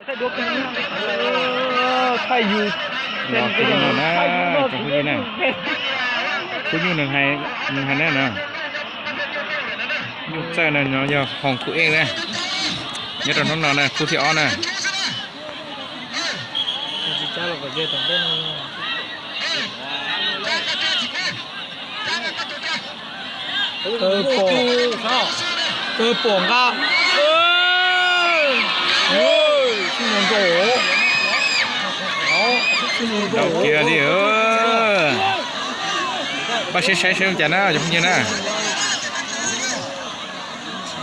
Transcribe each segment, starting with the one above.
Thaij yus los kuv no na, tsoom phooj ywg na. Kuv nyuj nws hais, nws hais na no. Nyuj txawj no yog Hoo Khu Ej na. Nyob rau hnub no na, khub thib ob na. Kawg pom, kawg pom nqa. Ntau kiag li. Npaj siab saib seb zoo cas na cov phooj ywg na.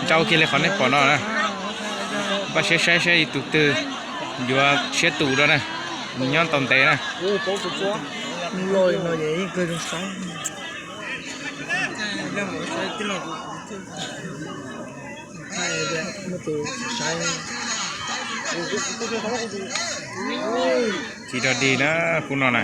Ntau kiag li qhov nej pom no na. Npaj siab saib seb tus twg yuav siab tus dua na. Nws nyob ntau ntev na. Tsis dog dig na, khub no na.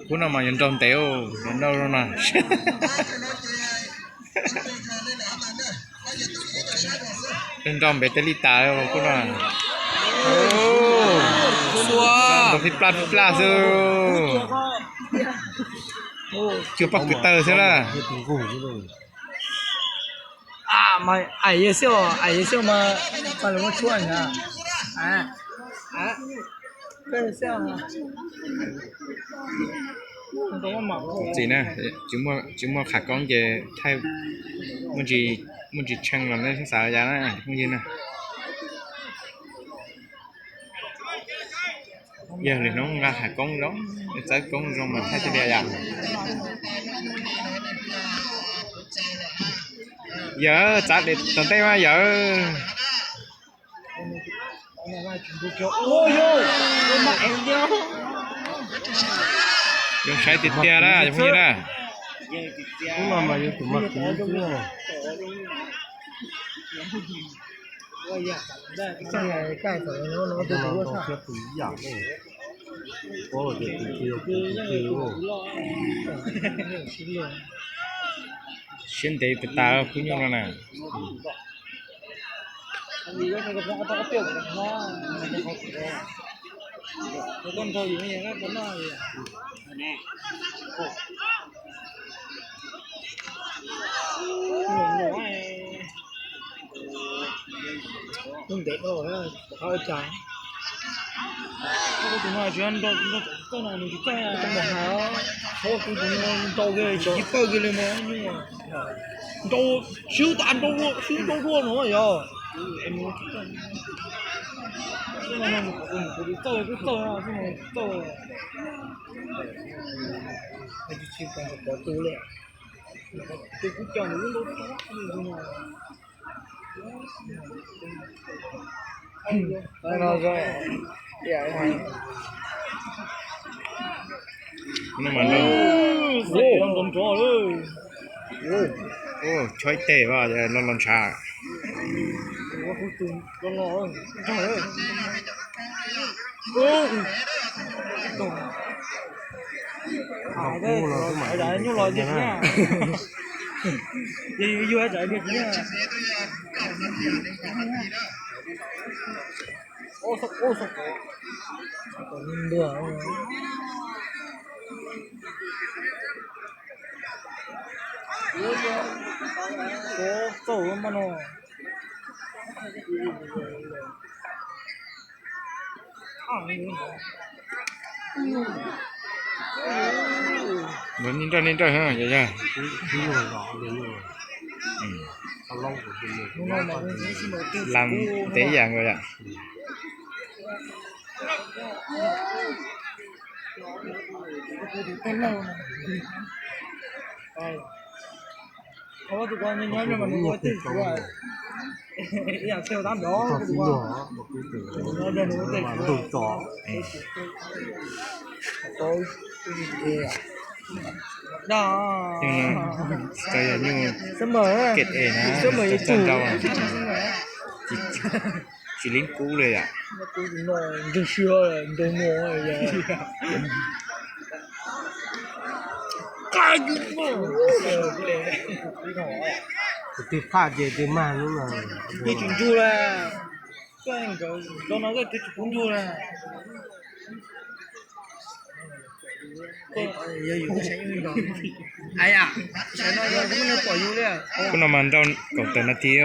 Khub no mas yuav nrau ntev, yuav nrau no. Nrau npev tej li tas khub no. Nrau plij plaj plij plaj xwb. Cuag paj kwv taw xwb na. Mas aim yawg xwb, aim yawg xwb mas paj lus muab tshuab na. Txiv na, tsis muaj qhab koob ces thaij muaj ntsis tsheej los nej xav ya na phooj ywg na. Yog lwm hnub nqa qhab koob zoo, txawb koob zoo mas thaij thiaj li yom. Yawm, txav tom ntej mas yawm. Zoo saib tiag tiag na cov phooj ywg na. Siab ntev tas tas khub nyuj no na. Ntev dhau, qhov cas tus no tsis nrau, nrau txawj no nws tsis txawj, tsis txawj hais, qhov tus no nrau kiag tsis txawj kiag li mas nrau, siv tas nrau, siv nrau dua no yog. Txawj, txawj, txawj, tsis txawj, tsis txawj li. Tus kuv coj nws lub nrau txawj. Chob ib teg los los ntshav. Nyuj los tiag thiab. Yog yuag tsam tiag thiab. Txaus mas no. Nrog nej nrog, nej nrog, yog yog. Lam ntev yam nkaus yom. Txawj yog nyuj kem es na, txawj nrau. Tsis li kub li yom. Ntseeg siab ntau no. Tus twg phaj ces twg mag lub no. Twb tsis ntsug la. Koj nkawd nrau no koj twb tsis pub ntsug la. Kuv no mas nrau kaum tawm nas this.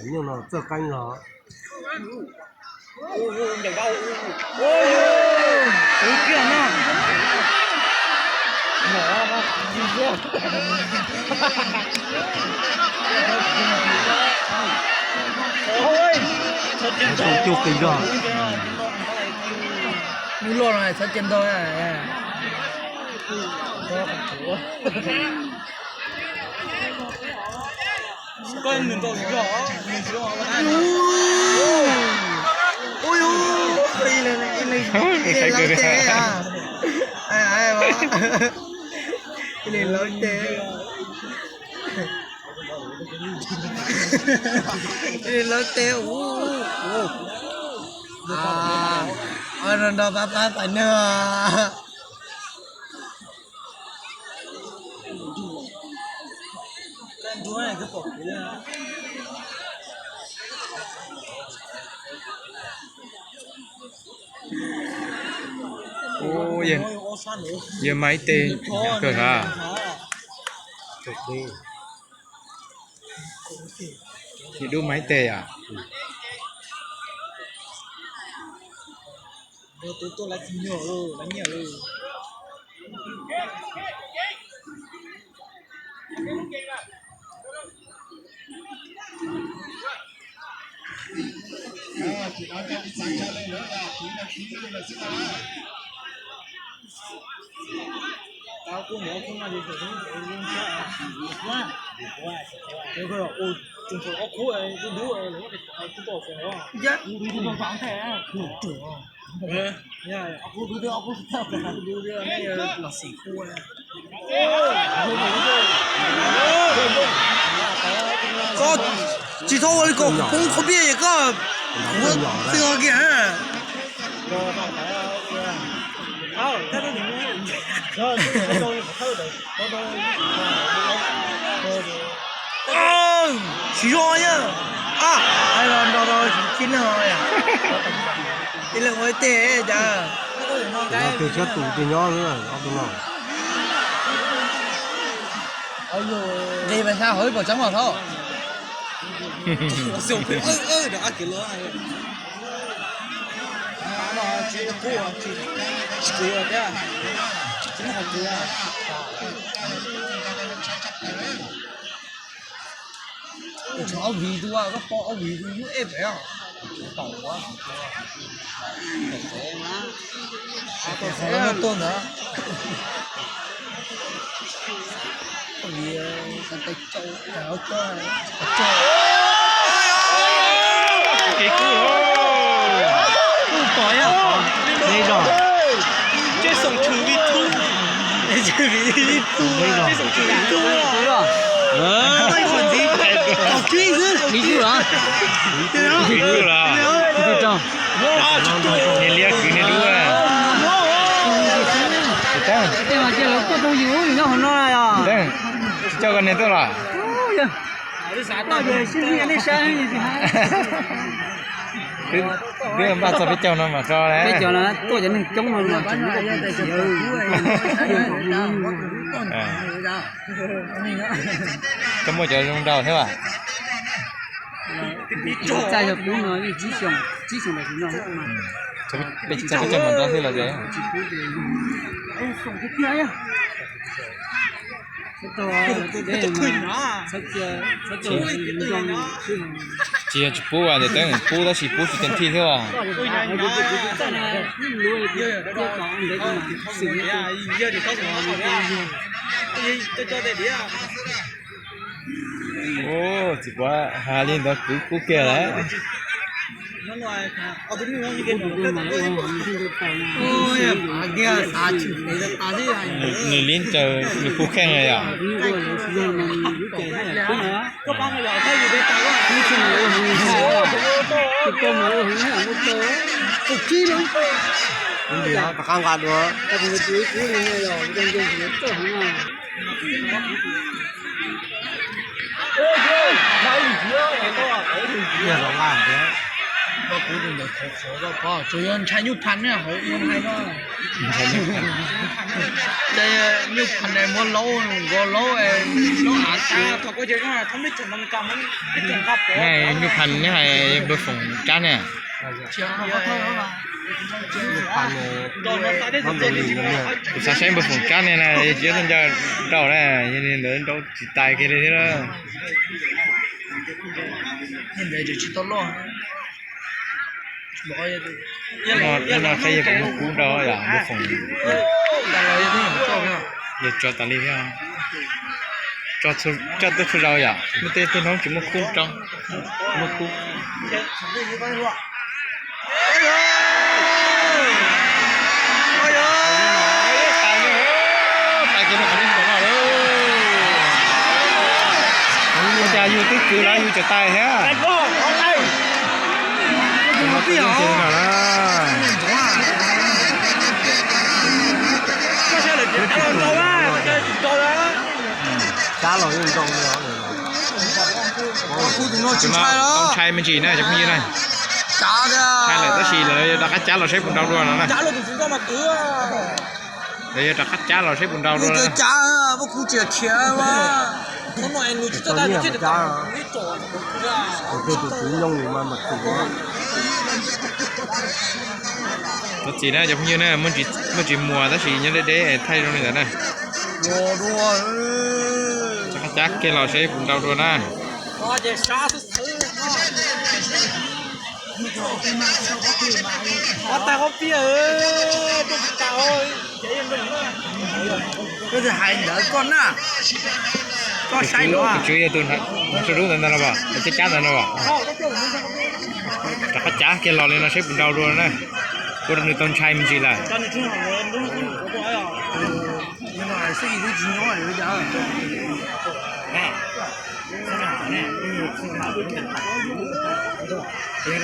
Nyuj no txawj qeeb los. Cuj pes zog. Nub loj no txhob cia ntog. Ib leeg lawv tes, ib leeg lawv tes, ub, ub. Nrog nrog pab pab pais nag. Yawg Maib tes kawg hab. Yawg Dub Maib tes yom. Koj tsis txhob ua li ko, kuv poob qhov pia es koj, kuv txi kiag. Siv zog na. Nrog tau sib neeg, ib leeg ua ib teg cas. Tus no twg thiab tus twg nyob xwb, ob tug no. Nqis mas xa hauv ib puas tseeb os thaub. Tshuav ob vim tus, koj pom ob vim tus yub ej pem os. Tom ua, tom ua tuaj ntawd. Ob vim, tais cau, tais ob cua, tais cua. Kev kub, kub pom yog. Neb zog. Tsev xoom tshwm vij thub. Tsev xoom tshwm vij thub. Ntxiv, ntxiv, ntxiv. Niag liab kwv niag dub. Tsis coj koj niag tuaj los? Twb npaj txog peb caug no mas tso. Peb caug no tuaj cov neeg coob no mas tseem muaj tus khiav. Koj muaj cov zoo nraug thiab as. Txaj yog pub no yeej tsib xyoos, tsib xyoos tam sim no. Peb caug mas nrog xwb los ces. Tsis yog tsis pub as, ntawm teeb pub tab sis pub tsis tes thij thiab as. Txiv Puav has li ntawd kwv kub kiag lawm. Nws li ntawd nws kuj kheej yom. Rov qab nqa dua. Tsuas yog ntshai nyuj phan ne hauv ua hais no. Nyuj phan ne muab laub nkaus laub, laub av tag. Nyuj phan neb hais npawg Foom Cab ne. Kuv xav saib npawg Foom Cab ne na, yog tsis yog tus ncaws nraum na, yog li ntawd nrau tsis tais kiag li thiab. Hnub no qheb yog kuv muab kub nrau yom, npawg Foom. Yog tso tas li thiab. Coj tuaj txhua zaus yom, muaj tej tug hnub tsis muaj kub rau, muaj kub. Ua cas yus twb kwv los yus tseem tais thiab. Cab los yeej nrau li. Tsis ntshai me ntsis na cov phooj ywg na. Ntshai lawm tab sis lawv rov qab cab los saib puas nrau dua no na. Lawv yuav rov qab cab los saib puas nrau dua na. Thov txim na cov phooj ywg na, muaj tsis muag tab sis nyob deb deb thaij zoo li ntawd na. Rov qab cab kiag los saib puas nrau dua na. Koj hais ntawd koj na, koj saib no. Tus tswv yog tus hnav saum dub ntawd no los, cab cab ntawd no los. Rov qab cab kiag los li no saib puas nrau dua na. Ua rau nws tau ntshai me ntsis lawm.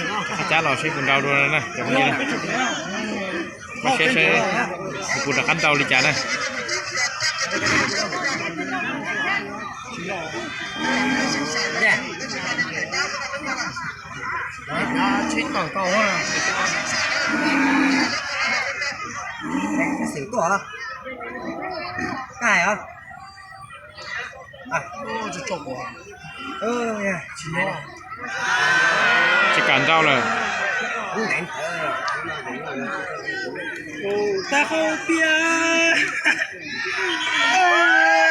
Rov qab cab los saib puas nrau dua na cov phooj ywg. Koj saib saib nws puas rov qab nrau li cas na. Tsis kam nrau lawm.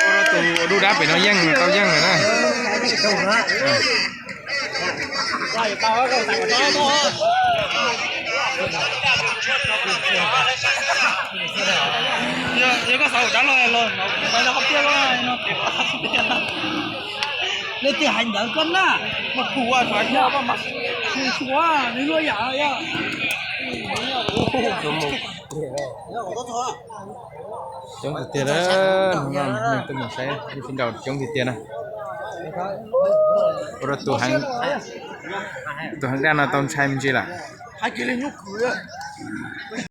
Ua rau tus dub dab pem no yeej tau yeej lawm na. Leej twg hais ntawd koj na, mas kuv ua suav nws luaj yam. Coob tiag tiag, neeg tuaj mus saib lub sib nraus coob tiag tiag na. Ua rau tus heev daj no tau ntshai me ntsis lawm.